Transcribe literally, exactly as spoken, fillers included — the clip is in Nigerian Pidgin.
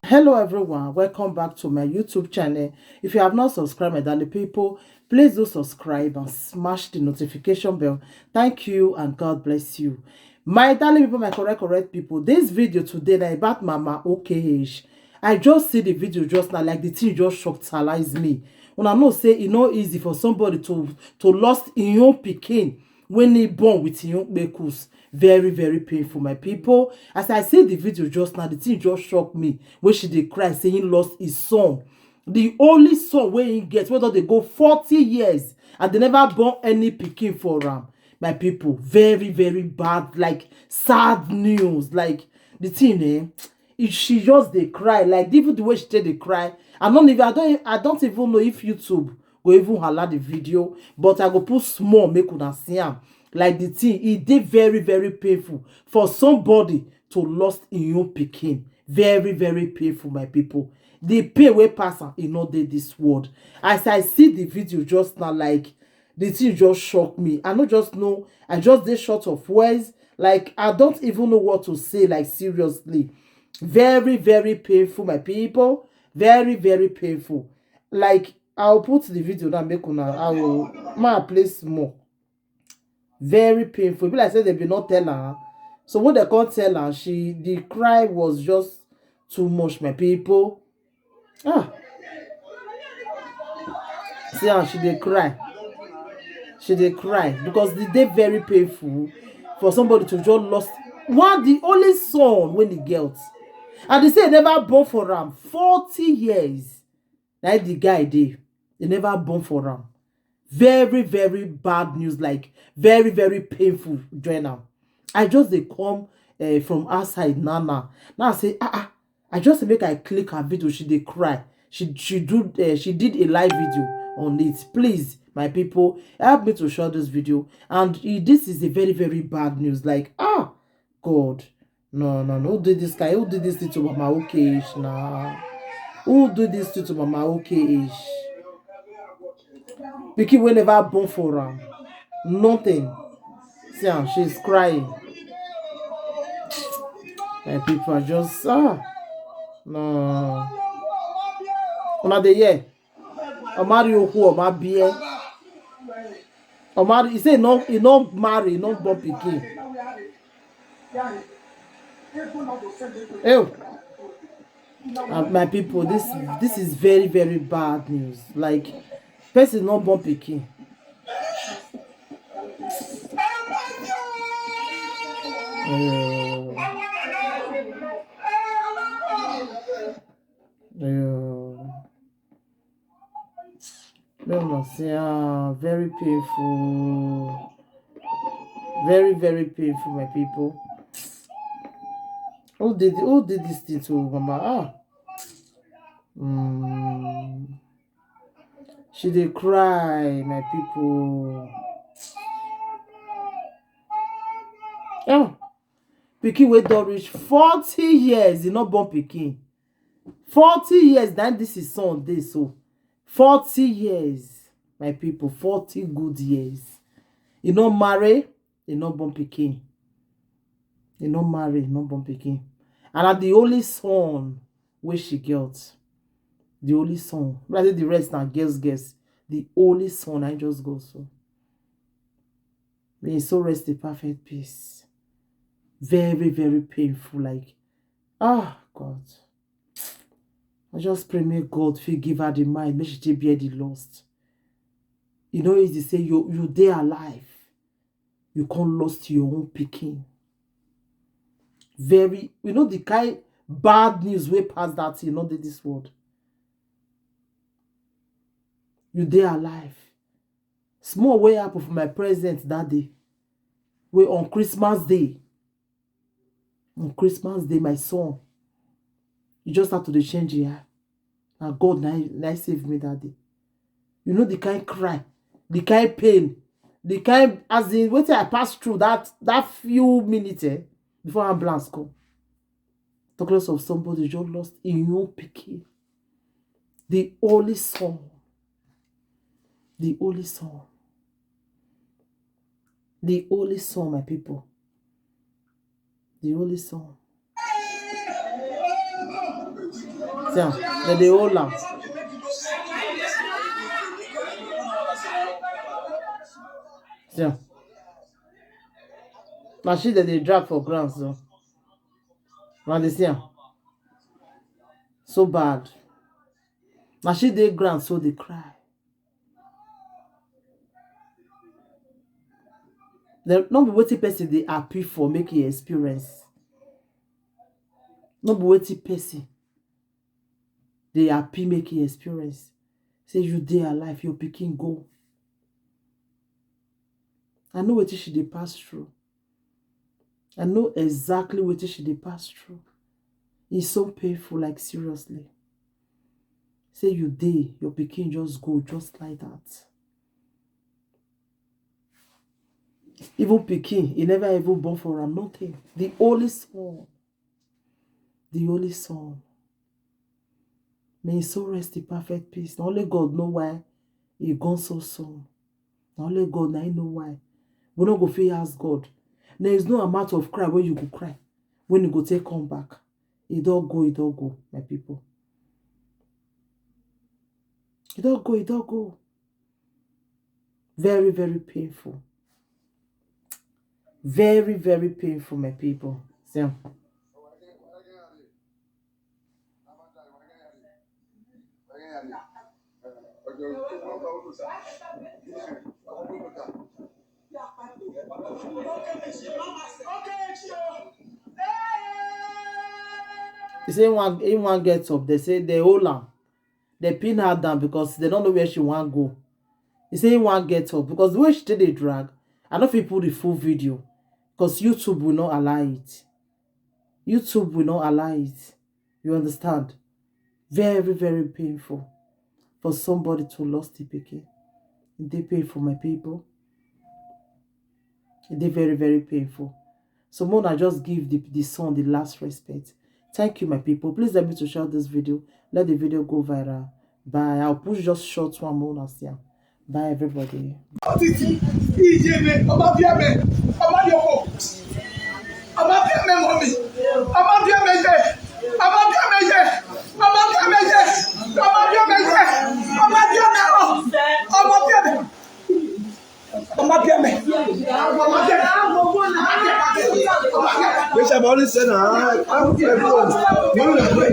Hello everyone, welcome back to my YouTube channel. If you have not subscribed, my darling people, please do subscribe and smash the notification bell. Thank you and God bless you. My darling people, my correct, correct people, this video today na about Mama O K H. I just see the video just now, like the thing just shockalize me. Una know say e no easy for somebody to to lost im own pikin when he born with im own kpekus. Very, very painful, my people. As I see the video just now, the thing just shocked me. When she dey cry, say he lost his son, the only son wey he get, wey don dey go forty years, and they never born any pikin for am. My people, very, very bad, like, sad news. Like, the thing, eh? If she just dey cry, like, even the way she take dey cry, I don't even, I don't, I don't even know if YouTube go even allow the video, but I go put small make una see am. Like, the thing, e dey very, very painful for somebody to lost im own pikin. Very, very painful, my people. The pain wey pass am, e no dey this world. As I see the video just now, like, the thing just shock me. I no just know. I just dey short of words. Like, I don't even know what to say. Like, seriously, very, very painful, my people. Very, very painful. Like, I'll put the video now. Make una. I will. Ma, play small. Very painful. E be like say they be not tell her. So when they can't tell her, she, the cry was just too much, my people. Ah. See how she dey cry. She dey cry because the day very painful for somebody to just lost one, the only son when he get. And they say e never born for am forty years. Like, the guy dey, they never born for am. Very, very bad news, like, very, very painful join am. I just dey come, eh, from outside now, now. Now I say, ah, ah, I just make I click her video, she dey cry. She, she do, eh, she did a live video on it. Please, my people, help me to share this video. And e, this is a very, very bad news. Like, ah, God. No, no, no. Who did this guy? Who did this thing to Mama O K H now? Who did this thing to Mama O K H? Pikin wey never born for am. Nothing. See am, she's crying. My people are just, ah. No. Una dey hear? Omari Oku Omabie. Omari, he say no, he no marry, he no born pikin. Ew. Uh, my people, this, this is very, very bad news. Like, person no born pikin. Ew. Ew. Make una see, ah, very painful. Very, very painful, my people. Who did, who did this thing to Mama? Ah. Mm. She dey cry, my people. Oh. Pikin wey don reach forty years, e no born pikin. Forty years, na this is son dey so. Forty years, my people, forty good years. E no marry, e no born pikin. E no marry, e no born pikin. And na the only son wey she get. The only son. But I say the rest na girls, girls. The only son I just go so. May his soul rest in perfect peace. Very, very painful. Like, ah, God. I just pray, may God forgive her the mind, make she take bear the lost. You know, easy say you, you dey alive, you can't lost your own pikin. Very, you know, the kind bad news wey pass that thing, not dey this world. You dey alive. Small wey happen for my present that day. Wey on Christmas Day. On Christmas Day, my son, you just have to dey change your eye. Na God na na save me that day. You know the kind cry, the kind pain, the kind, as in, wetin I pass through that that few minutes, eh, before ambulance come. Talk less of somebody just lost im own pikin. The only son. The only son. The only son, my people. The only son. See am, dem dey hold am. See am. Na she dem dey drag for ground so. Una dey see am. So bad. Na she dey ground so dey cry. Dem, no be wetin person dey happy for make e experience. No be wetin person dey happy make e experience. Say you dey alive, your pikin go. I know wetin she dey pass through. I know exactly wetin she dey pass through. It's so painful, like, seriously. Say you dey, your pikin just go just like that. Even pikin, e never even born for am, nothing. The only son. The only son. May his soul rest in perfect peace. Na only God know why he gone so soon. Na only God na him know why. We no go fit ask God. There is no amount of cry wey you go cry when you go take come back. E don go, e don go, my people. E don go, e don go. Very, very painful. Very, very painful, my people. See am. He say he wan, he wan get up. They say they hold am. They pin her down because they don't know where she wan go. He say he wan get up because the way she take dey drag, I no fit put the full video because YouTube will not allow it. YouTube will not allow it. You understand? Very, very painful for somebody to lost the pikin. E dey painful, my people. E dey very, very painful. So make una just give the, the son the last respect. Thank you, my people. Please help me to share this video. Let the video go viral. Bye. I'll push just short one more. Una see am. Bye, everybody. Títí ìjẹ̀bẹ̀ ọmọ bíi ẹ̀mẹ̀ ọmọ yòókù ọmọ bíi ẹ̀mẹ̀ mọ̀ mi ọmọ bíi ẹ̀mẹ̀ jẹ ọmọ bíi ẹ̀mẹ̀ jẹ ọmọ bíi ẹ̀mẹ̀ jẹ ọmọ bíi ẹ̀mẹ̀ jẹ ọmọ bíi ẹ̀mẹ̀ ọ̀ ọmọ bíi ẹ̀mẹ̀ ọmọ bíi ẹ̀mẹ̀ ọmọ bíi ẹ̀mẹ̀. Which I've always said now, everyone, you know,